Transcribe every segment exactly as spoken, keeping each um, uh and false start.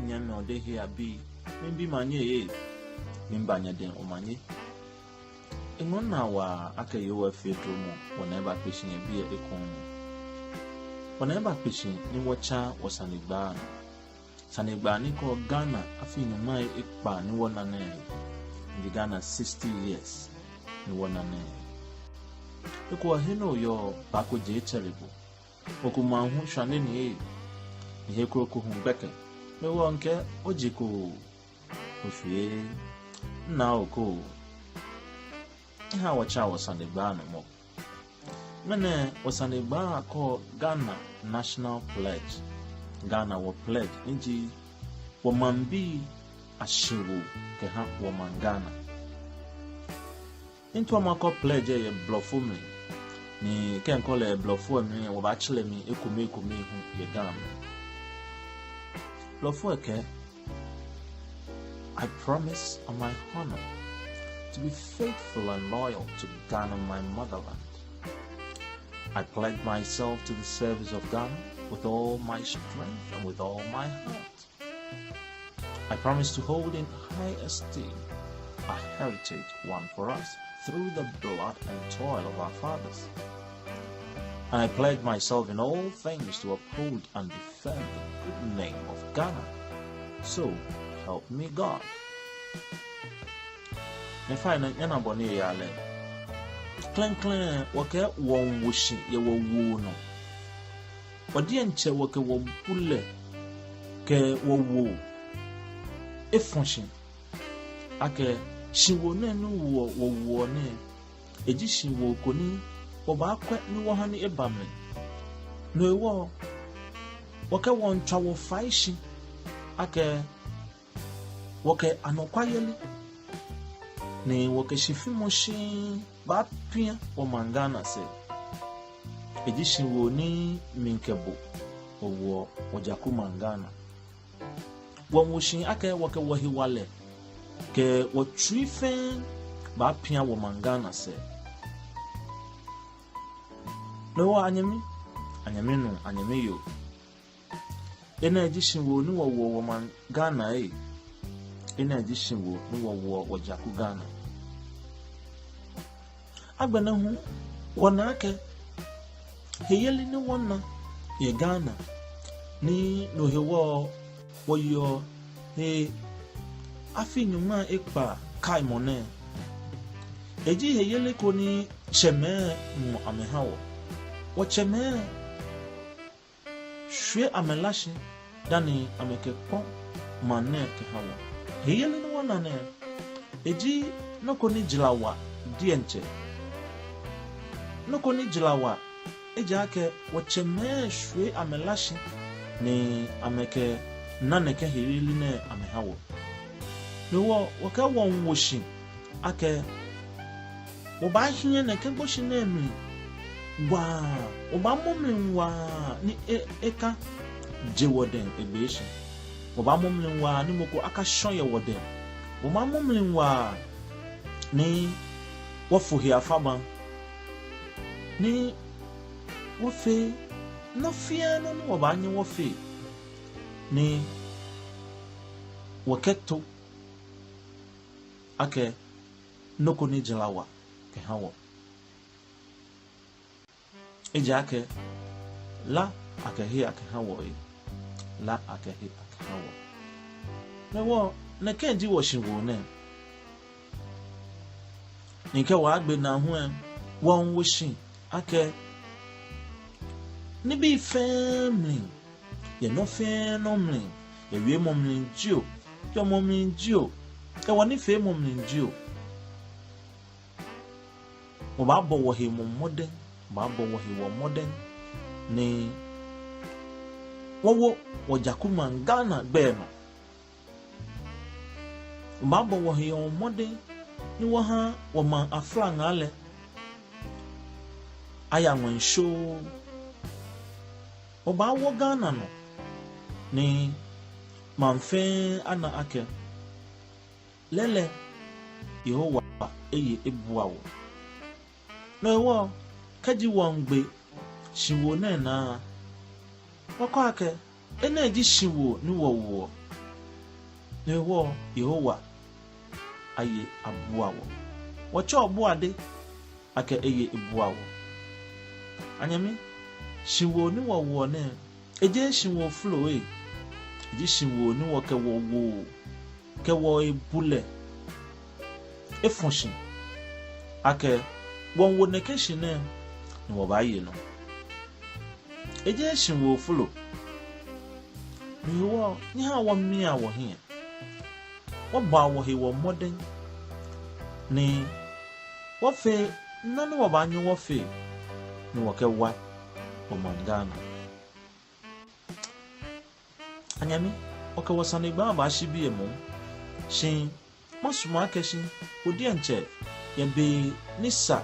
Nyɛmimɛi, odehei abii, miibi omanye ee, miiba nyɛdɛŋ omanye. Eŋɔɔ minaa waa akɛ Yehowa efee dromɔ, wɔna ebakpe shi yɛ biɛ ekoŋŋ. Wɔna ebakpe shi ni wɔtsa wɔsanegbaa nɔ. Sanegbaa ni kɔɔ Ghana afii nyɔŋmai ekpaa ni wɔna nɛɛ, ni ji Ghana sixty years ni wɔna nɛɛ. Ekolɛ he ni oyɔɔ, ba ko je etsɛre bo. Okuma hu shwane ni ee, ni he kroko hu gbɛkɛ. Mɛɛ wɔŋkɛ oje ko, oshwie, naa oko. Eha wɔtsa wɔsanegbaa nɔ mɔ. Ŋmɛnɛ wɔsanegbaa kɔɔ Ghana National Pledge. Ghana wɔ pledge, ni ji wɔmaŋbii ashiwoo kɛha wɔmaŋ Ghana. Miitao makɔ pledge lɛ yɛ Blɔfo mli, ni kɛ mikɔ lɛ yɛ Blɔfo mli lɛ, wɔbaatsɛ lɛ mli ekome ekome hu yɛ Ga mli. Blɔfo lɛ kɛɛ, I promise on my honor to be faithful and loyal to Ghana, my motherland. I pledge myself to the service of Ghana with all my strength and with all my heart. I promise to hold in high esteem a heritage won for us through the blood and toil of our fathers. And I pledge myself in all things to uphold and defend the good name of Ghana. So help me God. Nyɛfainɛ, nyɛna bɔ ni eyaa lɛ. Klɛŋklɛŋ, wɔkɛɛ wɔmiiwo shi yɛ wɔwoo nɔ. Wɔ diɛŋtsɛ wɔkɛ wɔbulɛ kɛ wɔwoo efɔ shi akɛ shiwoo nɛɛ ni wɔ, wɔwoɔ nɛɛ, eji shiwoo ko ni wɔbaakwɛ ni wɔha ni eba mli. No hewɔ, wɔkɛɛ wɔmiitswa wɔfai shi akɛ wɔkɛ anɔkwayeli ni wɔkɛ shifimɔ shiŋŋ baapia wɔmaŋ Ghana sɛɛ. Eji shiwoo ni mi kɛ bo wɔwoɔ wɔjaku maŋ Ghana. Wɔmiiwo shi akɛ wɔkɛ wɔhewalɛ kɛ wɔtsui fɛɛ baapia wɔmaŋ Ghana sɛɛ. No hewɔ anyɛmi, anyɛmi nuu, anyɛmi yoo, enɛ ji shiwoo ni wɔwoɔ wɔmaŋ Ghana ee. Enɛ ji shiwoo ni wɔwoɔ wɔjaku Ghana. Agbɛnɛ hu, wɔna akɛ heyeli ni wɔna yɛ Ghana, ni no hewɔ wɔyeɔ he afii nyɔŋmai ekpaa kaimɔ nɛɛ, eji heyeli ko ni tsɛmɛi ŋɔ amɛha wɔ. Wɔtsɛmɛi shwie amɛla shi dani amɛkɛkpɔ maŋ nɛɛ kɛha wɔ. Heyeli ni wɔna nɛɛ, eji nɔ ko ni jara wa diɛŋtsɛ. Nɔ ko ni jara wa, ejaakɛ wɔtsɛmɛi shwie amɛla shi ni amɛkɛna nɛkɛ heyeli nɛɛ amɛha wɔ. No hewɔ, wɔkɛɛ wɔmiiwo shi akɛ wɔbaahiɛ nɛkɛ gboshinii nɛɛ mli waa, wɔbaamɔ mli waa ni e, ekaje wɔdɛŋ egbee shi. Wɔbaamɔ mli waa ni mɔ ko akashɔ yɛ wɔdɛŋ. Wɔbaamɔ mli waa ni wɔfo he afabaŋ, ni wɔfee nɔ fɛɛ nɔ ni wɔbaanyɛ wɔfee, ni wɔkɛto akɛ nɔ ko ni jara wa kɛha wɔ. Ejaakɛ la akɛhe akɛha wɔ ee. La akɛhe akɛha wɔ. Mɛɛ wɔ, nɛkɛ ji wɔshiwoo nɛɛ. Ni kɛ wɔgbe naa hu lɛ, wɔmiiwo shi akɛ nibii fɛɛ mli, yɛ nɔ fɛɛ nɔ mli, yɛ wiemɔ mli jio, yɔmɔ mli jio, yɛ wɔnifeemɔ mli jio, wɔbaabɔ wɔhe mɔdɛŋ, wɔbaabɔ wɔhe mɔdɛŋ ni wɔwo wɔjaku maŋ Ghana gbɛi nɔ. Wɔbaabɔ wɔhe mɔdɛŋ ni wɔha wɔmaŋ aflaŋaa lɛ aya ŋwɛi shoo. Wɔbaawo Ghana nɔ ni maŋ fɛɛ ana akɛ lɛɛlɛŋ Yehowa eye ebua wɔ. No hewɔ, kɛji wɔmiigbe shiwoo nɛɛ naa, wɔkɔ akɛ Enɛ ji shiwoo ni wɔwoɔ. No hewɔ Yehowa aye abua wɔ. Wɔtsɛɔ Ɔbɔade akɛ eye ebua wɔ. Anyɛmi, shiwoo ni wɔwoɔ nɛɛ, ejeee shiwoo folo ee. Eji shiwoo ni wɔkɛ wɔwoo kɛ wɔbulɛ efɔ̃ shi akɛ wɔmiiwo nɛkɛ shi nɛɛ ni wɔbaaye nɔ. Ejeee shiwoo folo. No hewɔ nyɛhaa wɔmiaa wɔhiɛ. Wɔbɔa wɔhe mɔdɛŋ ni wɔfee nɔ ni wɔbaanyɛ wɔfee ni wɔkɛwa wɔmaŋ Ghana. Anyɛmi, wɔkɛ wɔsanegbaa baashi biɛ moŋ, shi masumɔ akɛ shi bo diɛŋtsɛ, yɛ be ni sa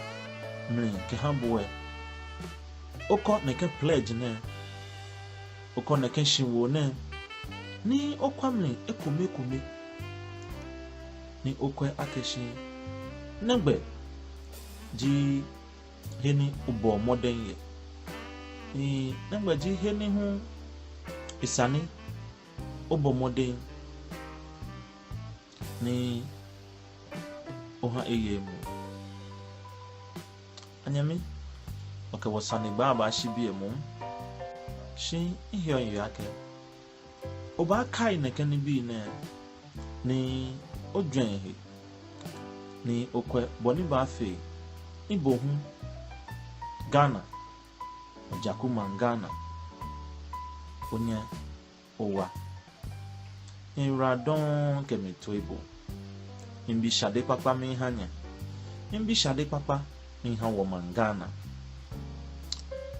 mli kɛha bo lɛ, okɔ nɛkɛ pledge nɛɛ, okɔ nɛkɛ shiwoo nɛɛ, ni okwɛ mli ekomekome, ni okwɛ akɛ shi nɛgbɛ ji he ni obɔɔ mɔdɛŋ yɛ, ni nɛgbɛ ji he ni hu esa ni obɔ mɔdɛŋ ni oha eye emuu. Anyɛmi, wɔkɛ wɔsanegbaa baashi biɛ moŋ, shi miheɔ miyeɔ akɛ obaakai nɛkɛ nibii nɛɛ ni ojwɛŋ he, ni okwɛ bɔ ni baafee ni bo hu Ghana, ojaku maŋ Ghana, onyɛ owa. Nyɛyiwaladɔŋŋ kɛ mi toiboo. Miibi shade kpakpa miiha nyɛ. Miibi shade kpakpa miiha wɔmaŋ Ghana.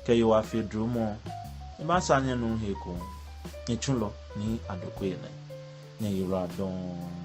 Kɛ Yehowa fee dromɔ, ebaasaa nyɛnɔ he ekoŋŋ. Nyɛtsulɔ Nii Adokwei nɛ. Nyɛyiwaladɔŋŋ.